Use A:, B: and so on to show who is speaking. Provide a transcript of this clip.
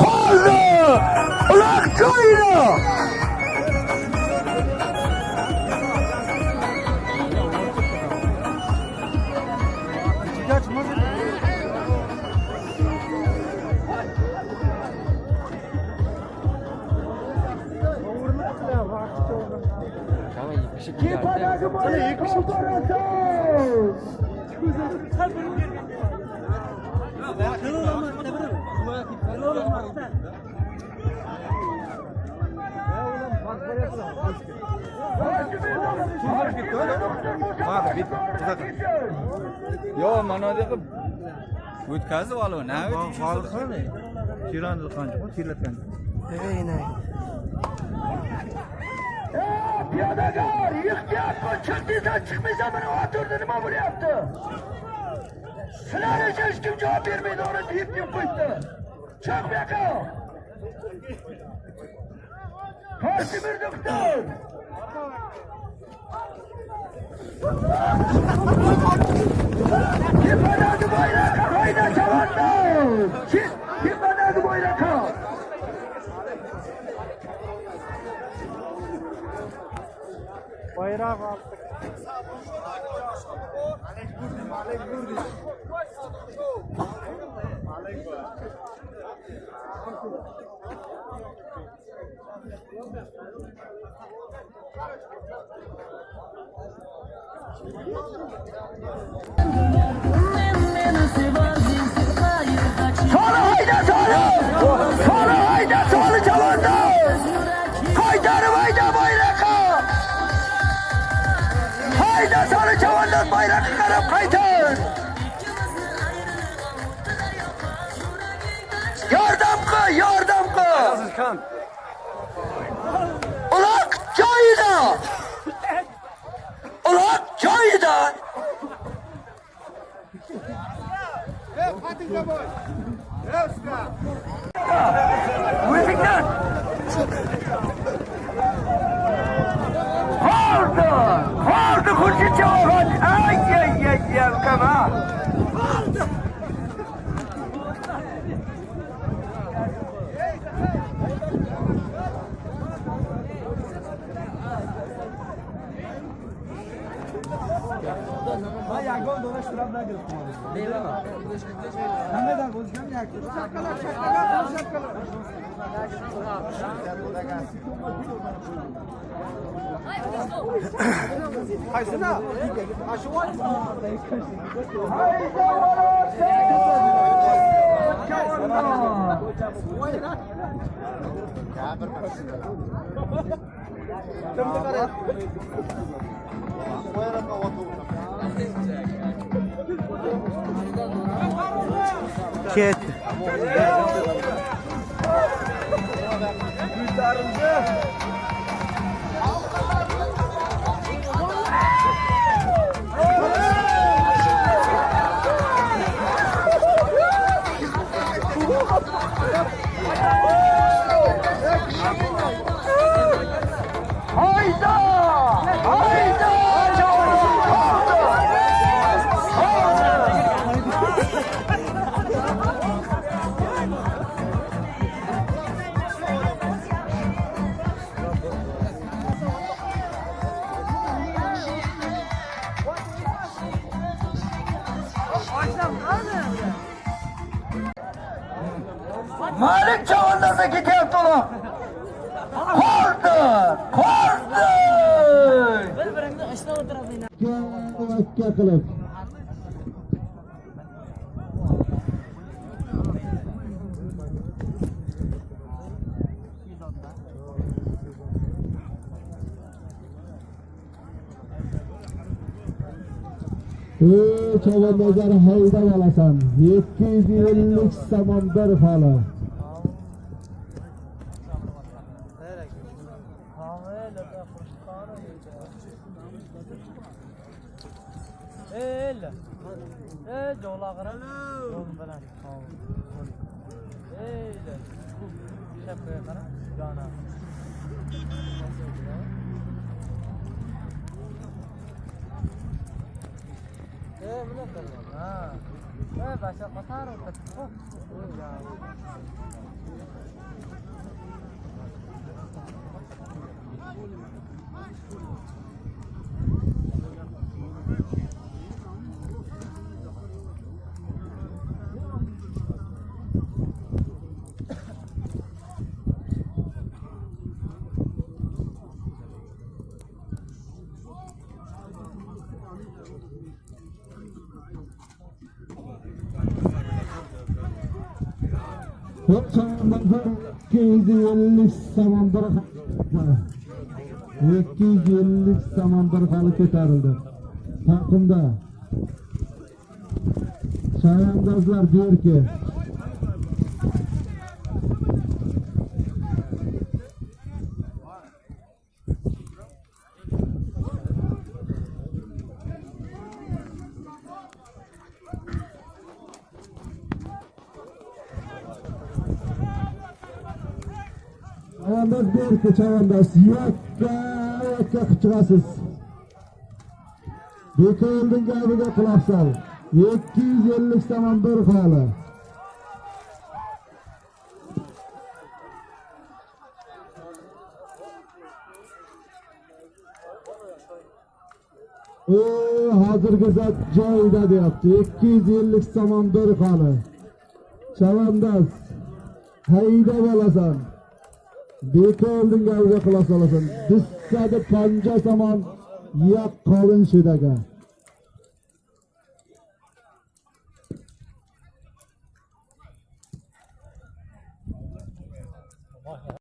A: Qoldi! Uloq joyida! Tepadagi boyrak
B: Yo, mana bu o'tkazib olib, na
A: Piyodagar, ehtiyot bo'l, chiqdingsan, chiqmaysan, mana o'tirdi, nima bo'lyapti? Sizlar uchun hech kim javob bermaydi, uni deb deb qo'ydi. Chiq bu yoqqa. Toshtemir doktor. Tepadagi bayroqqa hayda chavandoz. Tepadagi bayroqqa.
C: Bayroq oldik.
A: Soli hayda soli! Soli hayda soli chavandoz! Qaytarib hayda bayroqqa! Hayda soli chavandoz bayroqqa qarab qaytar! Yordam qil, yordam qil! Uloq joyida! Uloq joyida! O'zingdan! Qoldi! Qoldi Xurshid Javobon! Ay ay ay ay ukam ha!
C: Ketdi.
A: Hayda! Hayda! Qoldi! Qoldi! Malik chavandozda ketyapti uloq. Qoldi! Qoldi!
D: Bir-biringni ishlab o'tiradi.
E: Vakka qilib. Ey chavandozlar, haydab olasan. 750 somon bir xoli. Bir chavandozlar 250 somon bir 250 somon bir xoli ko'tarildi. Taqimda. Chavandozlar berki. Chavandoz berki, chavandoz. Yakka yakka chiqasiz. Beko'lning gapiga quloq sol. 250 somon bir xoli. O hozirgi zot joyida deyapti. 250 somon bir xoli. Chavandoz haydab olasan. Beko'lning gapiga quloq solasan. Dussadi 50 somon yoq qolin shudaga.